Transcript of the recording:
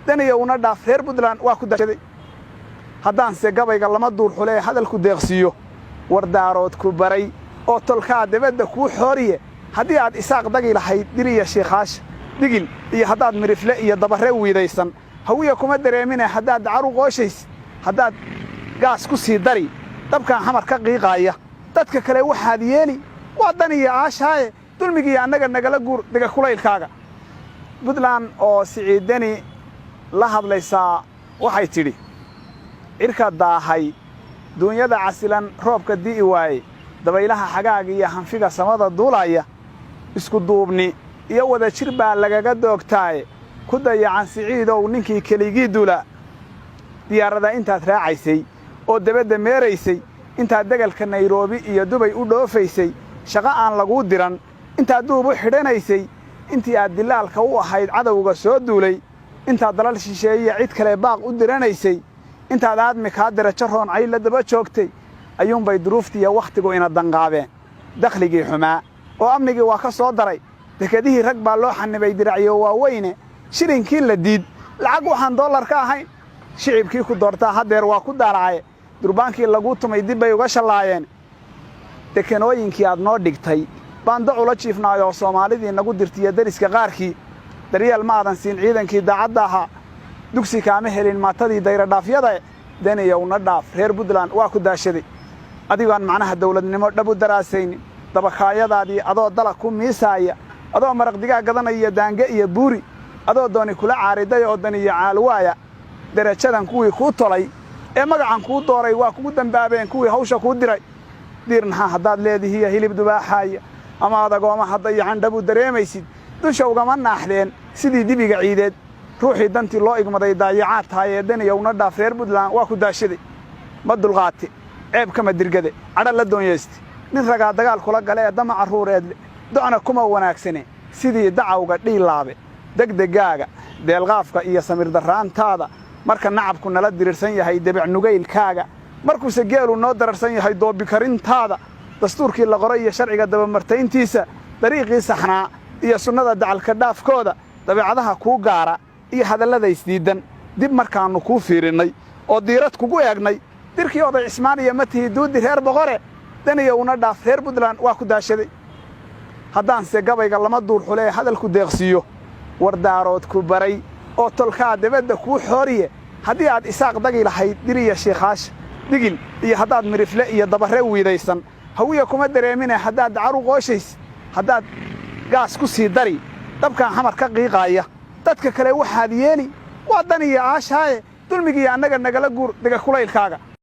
Daniyowna dhaaf, reer Puntland waa ku dashaday. Haddaanse gabayga lama duur xule ee hadalku deeqsiiyo, wardaarood ku baray oo tolkaa debadda kuu xooriye, haddii aad Isaaq dagi lahayd Diriya Shiikhaasha Digil iyo haddaad Mirifle iyo Dabarre wiidaysan, Hawiya kuma dareemine haddaad dacar u qooshaysid, haddaad gaas ku sii dari dabkan Xamar ka qiiqaaya, dadka kale waxaad yeeli waa dan iyo aashaaye, dulmigii annaga nagala guur dega kulaylkaaga. Puntland oo Siciid Deni la hadlaysaa waxay tidhi: Cirka daahay, duunyada casilan, roobka di'i waaye, dabaylaha xagaaga iyo hanfiga samada duulaya, isku duubni iyo wada jir baa lagaga doogtaaye, ku dayacan Siciidow ninkii keligii dula. Diyaarada intaad raacaysay oo debadda meeraysay, intaad degalka Nairobi iyo Dubay u dhoofaysay, shaqo aan laguu diran intaad duub u xidhanaysay, intii aad dilaalka u ahayd cadowga soo duulay, intaad dalal shisheeyiya cid kale baaq u diranaysay, intaad aadmi kaa dirajo rooncay la daba joogtay, ayuunbay duruuftiiyo wakhtigu ina danqaabeen. Dakhligii xumaa oo amnigii waa ka soo daray, dekedihii rag baa loo xannibay diracyo waaweyne, shilinkii la diid lacag waxaan dollar ka ahayn, shicibkii ku doortaa haddeer waa ku daalacaye, durbaankii laguu tumay dib bay uga shallaayeen. Dekenooyinkii aad noo dhigtay baan dac ula jiifnaayoo Soomaalidii nagu dirtiyo deriska qaarkii. Daryeel ma aadan siin ciidankii daacadda ahaa, dugsi kaama helin maatadii dayradhaafyada. Daniyowna dhaaf, reer Puntland waa ku daashaday. Adigoaan macnaha dawladnimo dhab u daraasaynin, dabakaayadaadii adoo dalag ku miisaaya, adoo maraq digaag gadanaya daange iyo buuri, adoo dooni kula caariday oo daniyo caalwaaya, derajadan kuwii kuu tolay ee magacan kuu dooray waa kugu dambaabeen kuwii hawsha kuu diray. Diirnaha haddaad leedihiiyo hilib dubaaxaaya ama adagooma dayacan dhab u dareemaysid, dusha ugama naaxdeen sidii dibiga ciideed. Ruuxii dantii loo igmaday daayacaad tahay ee daniyowna dhaaf, reer Puntland waa ku daashaday. Ma dulqaate ceeb kama dirgade cadha la doonyayste, nin ragaa dagaal kula gale ee damaca ruureedle, docna kuma wanaagsane sidii dacawga dhiilaabe. Degdegaaga, deelqaafka iyo samir darraantaada, marka nacabku nala dirirsan yahay debecnugaylkaaga, markuuse geelu noo dararsan yahay doobikarintaada, dastuurkii la qoray iyo sharciga dabamartayntiisa, dariiqii saxnaa iyo sunnada dacalka dhaafkooda, dabeecadaha kuu gaara iyo hadallada isdiiddan, dib markaannu kuu fiirinnay oo diirad kugu eegnay, dirkii oday Cismaaniya ma tihi duudi reer boqore. Daniyowna dhaaf, reer Puntland waa ku daashaday. Haddaanse gabayga lama duur xule ee hadalku deeqsiiyo, wardaarood ku baray oo tolkaa debadda kuu xooriye, haddii aad Isaaq dagi lahayd Diriya Shiikhaasha Digil iyo haddaad Mirifle iyo Dabarre wiidaysan, Hawiya kuma dareemine haddaad dacar u qooshaysid, haddaad gaas ku sii dari dabkan Xamar ka qiiqaaya, dadka kale waxaad yeeli waa dan iyo aashaaye, dulmigii annaga nagala guur dega kulaylkaaga.